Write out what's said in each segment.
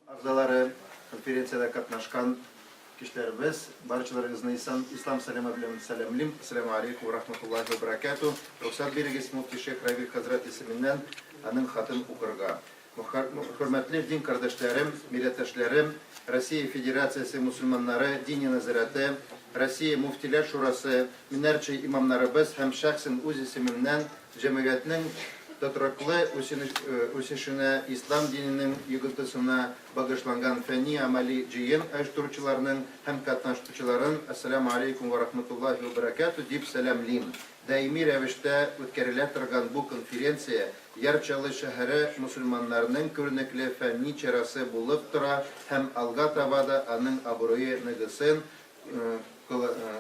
Әгъзалары, конференциядә катнашкан кешеләребез, барчаларыгызны ислам сәламе белән сәламлим. Әссәламү алейкум ва рахматуллаһи ва баракату. Рөхсәт бирегез мөфти шейх Равил хәзрәт исеменнән аның хатын укырга. Хөрмәтле дин кардәшләрем, милләттәшләрем, Россия Федерациясе мусульманнары Диния нәзарәте, Россия мөфтиләр шурасы, меңнәрчә имамнарыбыз һәм шәхсән үз исемемнән Җәмгыятьнең тотрыклы үсешенә, ислам диненең йогынтысына багышланган фәнни-гамәли җыен оештыручыларның һәм катнаштучыларын Әссәламү алейкум вә рахматуллаһи вә бәрәкәтү дип сәламлим. Даими рәвештә үткәрелә торган бу конференция Яр Чаллы шәһәре мөселманнарының күренекле фәнни чарасы булып тора һәм алга таба да аның абруе ныгысын,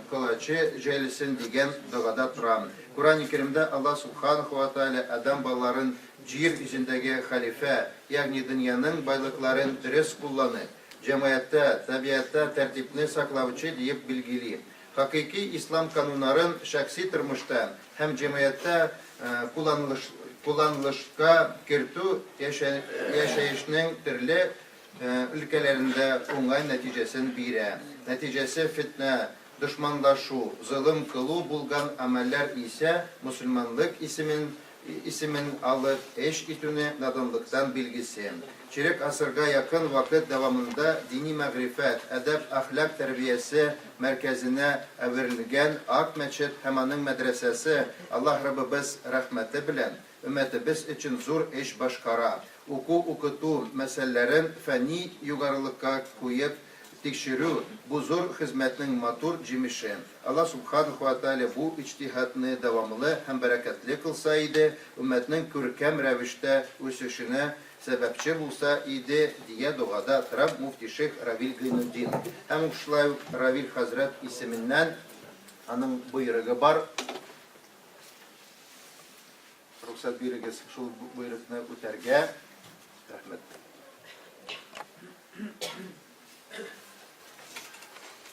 Колачы җәелсен дигән догада торам. Коръәни Кәримдә Аллаһ Субханаһу ва Тәгалә адәм балаларын җир йөзендәге хәлифә, ягъни дөньяның байлыкларын дөрес кулланып, җәмгыятьтә, табигатьтә тәртипне саклаучы диеп билгели. Хакыйкый ислам кануннарын шәхси тормышта һәм җәмгыятьтә кулланылышка кертү яшәешнең төрле өлкәләрендә уңай нәтиҗәсен бирә. Нәтиҗәсе фетнә, дошманлашу, золым кылу булган гамәлләр исә мөселманлык исемен исемен алып эш итүне наданлыктан билгесе. Чирек гасырга якын вакыт дәвамында дини мәгърифәт, әдәп-әхлак тәрбиясе мәркәзенә әверелгән Ак мәчет һәм аның мәдрәсәсе Аллаһ Раббыбыз рәхмәте белән, өммәтебез өчен зур эш башкара. Уку-укыту мәсьәләләрен фәнни югарылыкка куеп тикшерү, бу зур хезмәтнең матур җимеше. Аллаһ Субханаһу ва Тәгалә бу иҗтиһадны дәвамлы һәм бәрәкәтле кылса иде, өммәтнең күркәм рәвештә үсешенә сәбәпче булса иде, дия догада торам муфти шейх Равил Гыйнутдин. Һәм ук шулай ук Равил хәзрәт исеменнән аның боерыгы бар. Рөхсәт бирегез шул боерыкны үтәргә. Рәхмәт.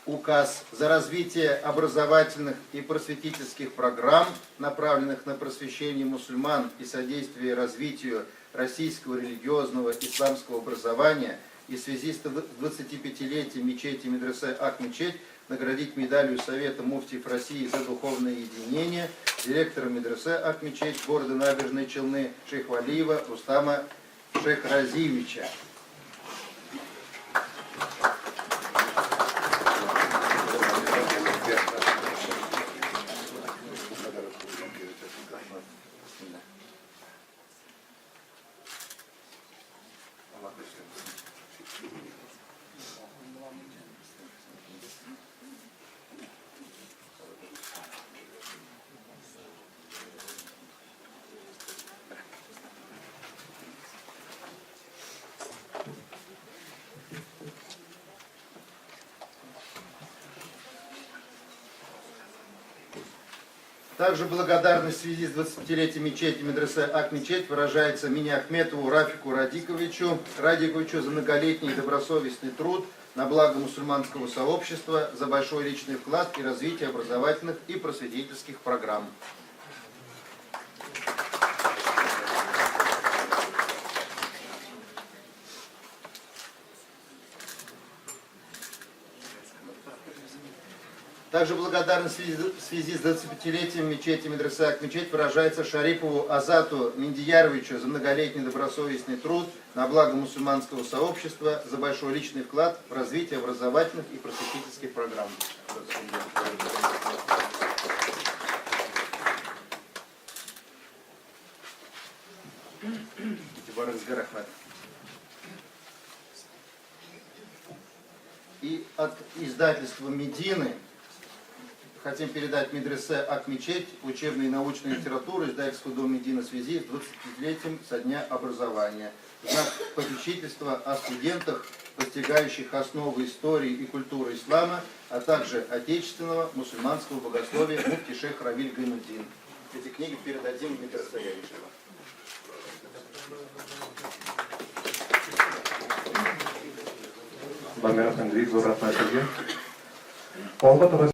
Указ за развитие образовательных и просветительских программ, направленных на просвещение мусульман и содействие развитию российского религиозного исламского образования и в связи с 25-летием мечети медресе Ак-мечеть наградить медалью Совета муфтиев России за духовное единение директора медресе Ак-мечеть города Набережные Челны Шейхвалиева Рустама Шейхразиевича. Также благодарность в связи с 25-летием мечети медресе Ак-мечеть выражается Миниахметову Рафику Радиковичу, Радиковичу за многолетний добросовестный труд на благо мусульманского сообщества, за большой личный вклад и развитие образовательных и просветительских программ. Также благодарность в связи с 25-летием мечети медресе Ак-мечеть выражается Шарипову Азату Миндияровичу за многолетний добросовестный труд на благо мусульманского сообщества, за большой личный вклад в развитие образовательных и просветительских программ. Игътибарыгызга рәхмәт. И от издательства Медины хотим передать медресе Ак-мечеть учебной и научной литературы издательства Дом Медина в связи с 25-летием со дня образования. Знак попечительства о студентах, постигающих основы истории и культуры ислама, а также отечественного мусульманского богословия муфти шейх Равиль Гайнутдин. Эти книги передадим медресе, я решила. Дамир әфәнде, бик зур рәхмәт сезгә. Алга таба.